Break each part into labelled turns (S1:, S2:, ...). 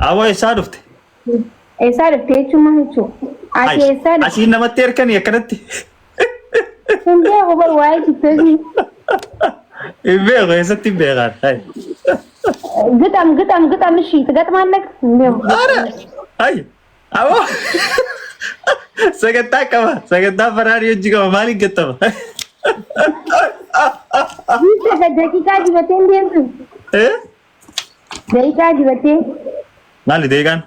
S1: Aboo eessaa dhufte?
S2: Eessaa dhufte jechuun maal jechuu? Ati eessaa dhufte?
S1: Asiin namatti erkanii akkanatti.
S2: Hin beeku bar waa'ee tiktookii.
S1: Hin beeku eessatti hin beekaan. Hai.
S2: ግጠም ግጠም ግጠም። እሺ ትገጥማለህ? Hin beeku.
S1: Ara! Hai! Aboo! Sagantaa qaba. Sagantaa faraarii hojii qaba. Maaliin gattama?
S2: Daqiiqaa dibatee hin deemtu.
S1: Eh?
S2: Daqiiqaa dibatee
S1: Maali deegaan?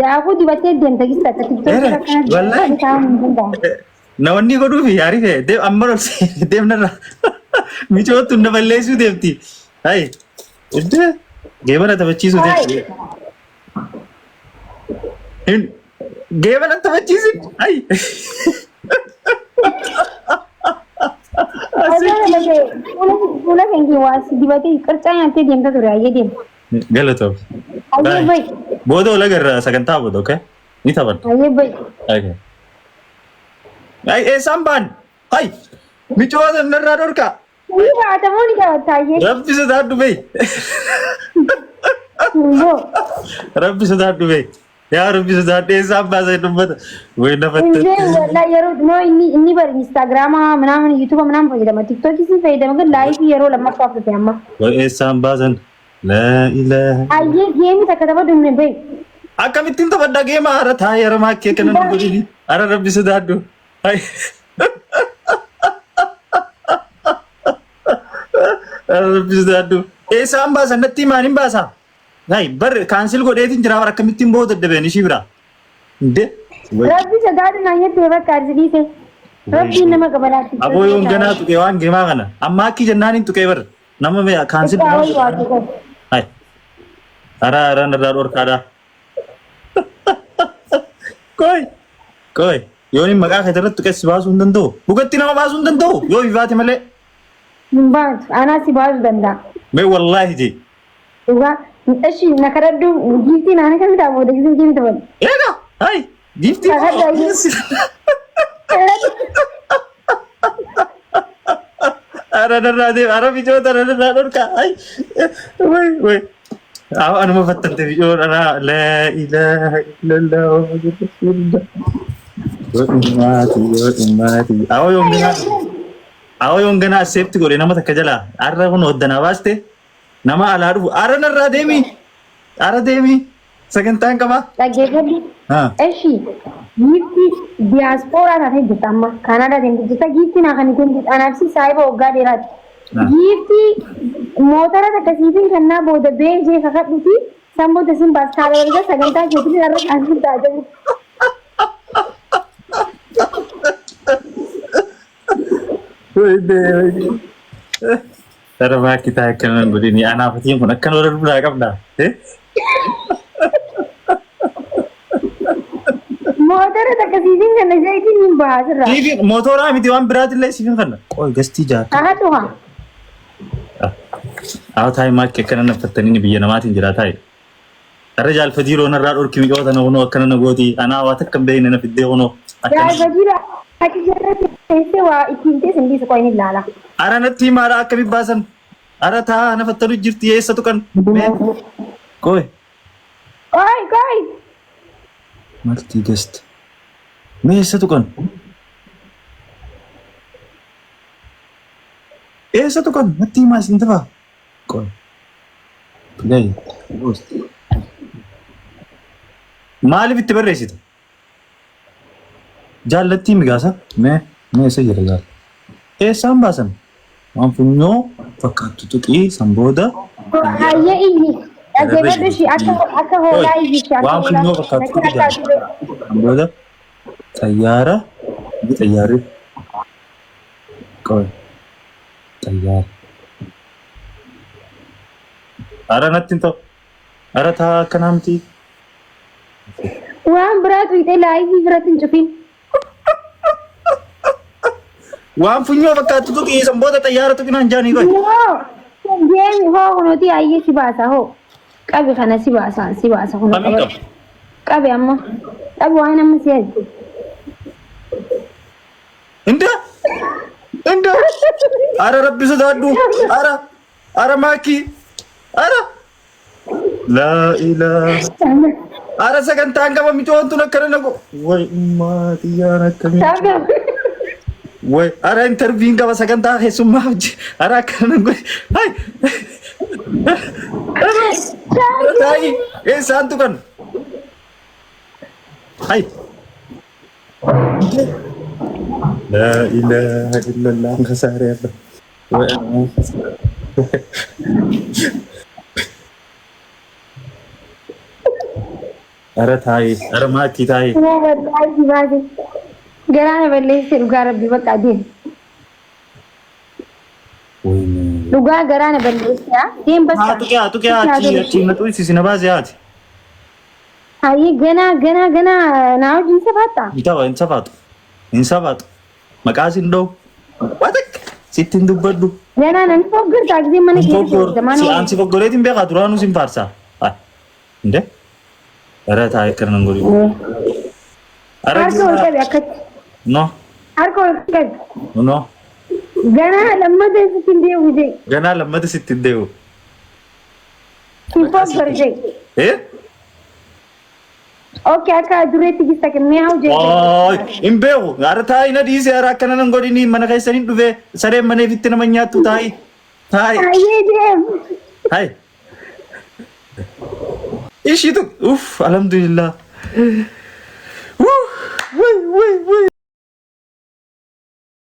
S2: daakuu dibatee deemta gista akka tiktookii
S1: Era,
S2: akkana
S1: wallahi.
S2: taa'uu hin danda'amu.
S1: Namoonni godhuufi yaarii fe'e. Deem amma ol deemnarra. Micoottu na balleessuu deemti. Hai! Iddoo geebana taphachiisuu deemti. Hin geebana taphachiisin. Hai!
S2: Fuula keenya waa si dibatee qircaa nyaattee deemta ture ayyee deema.
S1: Galatoom.
S2: Ayyee bayi.
S1: Booda ol agarra sagantaa booda, okay? Ni taphanna.
S2: Ayyee bayi.
S1: Okay. Ay, eessaan ba'an? Ay, micoota narraa dhorkaa.
S2: Ni baatamoo ni taphatta ayyee.
S1: Rabbi sodaadhu bee.
S2: Boo.
S1: Rabbi sodaadhu bee. Yaa Rabbi sodaadhu eessaan baasan dubbata. Way na
S2: Hin
S1: fattatti.
S2: beeku wallahi yeroo no inni inni bari Instagrama ምናምን YouTube ምናምን fayyadama TikTok si fayyadama ግን live yeroo lammaffaaf dhufe amma.
S1: Way eessaan baasan? Laa ilaaha.
S2: Ayyee geemii takka taphadhu hin beeku.
S1: Akkamittiin taphadha geema hara taa'ee hara maakkee kana nu godhini. Hara Rabbi sodaadhu. Ay. Hara Rabbi sodaadhu. Eessaan baasan natti himaan hin baasaa? Hai bar cancel godheetiin jira bara akkamittiin booda dadhabeen ishii biraa. Inde.
S2: Rabbi sodaadhu naan jettee bakka arsi dhiise. Rabbiin nama qabalaatti.
S1: Aboo yoon ganaa tuqee waan geemaa kana. Amma akki jennaan hin tuqee bar. Nama mee cancel. Hai. Ara ara narraa dhorkaadha. Koi. Koi. Yoon hin maqaa kee irratti tuqee si baasuu hin danda'u. Dhugatti nama baasuu hin danda'u. Yoo ifaate malee.
S2: Hin baatu. Anaa si baasuu danda'a.
S1: Mee wallaahi jee.
S2: Dhugaa. Eshi na kadhadhu giiftii naana kamitaa booda gisin giiftii taphadhu.
S1: Eega. Hai. Giiftii.
S2: Kadhadhu.
S1: Ara narraa deema. Ara bicoota ara narraa dhorkaa. Hai. Wai wai. Anuma fattante bicoon ana laa ilaaha illallah Muhammadur rasulullah. Yoo dhummaati yoo dhummaati. Awoo yoon ganaa awoo yoon ganaa accept godhe nama takka jalaa arra kun hoddanaa baaste nama alaa dhufu ara narraa deemi ara deemi sagantaan qaba.
S2: Dhaggeeffadhu.
S1: Haa.
S2: Eshi giiftii diyaaspooraa taatee jirta amma Kaanaadaa deemtee jirta giiftii naa kan ittiin anaaf si saahiba waggaa dheeraati. Giiftii motora takka siifin kennaa booda beejee kakadhuti san booda sin baas kaala walga sagantaa keetiin irra kan ta'a jedhu.
S1: Dara baakki taa akkana hin godhini. Anaaf atiin kun akkana wal biraa qabna.
S2: Motora takka siifin kenna zayitiin hin bahaa sirraa.
S1: Siifin mootoraa miti waan biraatillee siifin kanna. Qoy gastii jaarta.
S2: Kakadhu haa.
S1: Haa taa'e maakki akkana na fattanii biyya namaatiin jira taa'e. Arra jaalfatiiroo narraa dhorki micoota na kunoo akkana na gooti. Anaa waa takka hin beekne na fiddee kunoo. Akkana.
S2: Jaalfatiira achi jala teessee waa ittiin teesse hin dhiisu qoy ni ilaala.
S1: Ara natti himaadha akkami baasan. Ara taa na fattanu jirti eessatu kan. Mee. Qoy.
S2: Qoy qoy.
S1: Maltii gast. Mee eessatu kan? Eessatu kan? Natti himaa isin tafaa. Qoy. Play. Post. Maaliif itti barreessite? Jaallattii migaasa. Mee mee eessa jira jaal? Eessaan baasan? Waan funyoo fakkaattu tuqii san booda
S2: Hayyee iyyi. Dhaggeeffadhu ishii akka akka hoolaa iyyi ishii akka
S1: waan
S2: hoolaa.
S1: funyoo fakkaattu tuqii jaal. San booda xayyaara xayyaarri qoy xayyaara. Ara natti hin ta'u. Ara taa akkanaa miti.
S2: Waan biraa tuqxee live biratti hin cufin.
S1: Waan funyoo fakkaattu tuqii san booda xayyaara tuqinaan jaanii qoy.
S2: Hoo deemi hoo kunuuti hayyee si baasa hoo. Qabi kana si baasa si baasa kunoo
S1: Kamiin
S2: qabadhu.
S1: qaba?
S2: Qabi amma. Qabi waan amma si haji.
S1: Inda! Inda! Ara rabbi sodaadhu! Ara! Ara maakii! Ara! Laa ilaa. Ara sagantaan qaba micoon tun akkana na go. Way ummaa tiyyaan akkamii. Way ara interviin qaba sagantaa keessummaa hojii. Ara akkana na godhe. Hay. Ara taa'i. Eessaan tuqan? Hay. Laa ilaaha illallah kasaaree abba. Way Ara taa'i. Ara maakii taa'i.
S2: Wallaahi baase. Garaa na balleessite dhugaa rabbi bakka deem. Dhugaa garaa na balleessite deem bakka.
S1: Haa tuqee haa tuqee achi achi na tuqsiisi na baase haati.
S2: Hayyee ganaa ganaa ganaa naa wajjin safaattaa?
S1: Hin ta'u hin safaatu. Hin safaatu. Maqaa sin dha'u. Waa takka sitti hin dubbadhu.
S2: Ganaa nan foggortaa gisee mana
S1: Hin
S2: keessa
S1: foggoru.
S2: seente mana
S1: Si aan si foggoreetiin beekaa duraanuu sin faarsaa. Ay. Inde? Ara taa'ee akkana nan godhi. Ara
S2: Harka ol qabi akkatti.
S1: No.
S2: Harka ol qabi.
S1: No.
S2: Ganaa lammata sitti hin deebi'u jee.
S1: Ganaa lammata sitti hin deebi'u.
S2: Hin foggoru jee.
S1: Eh?
S2: Okay akka dureetti gista kennee haa jee.
S1: Waay, hin beeku. Ara taa'i na dhiisi. Ara akkana nan godhini mana keessaniin dhufee sareen mana ifitti nama nyaattu taa'i. Taa'i.
S2: Hayyee deem.
S1: Hai. Ishiitu uff alhamdulillah. Wuh, wuh, wuh, wuh.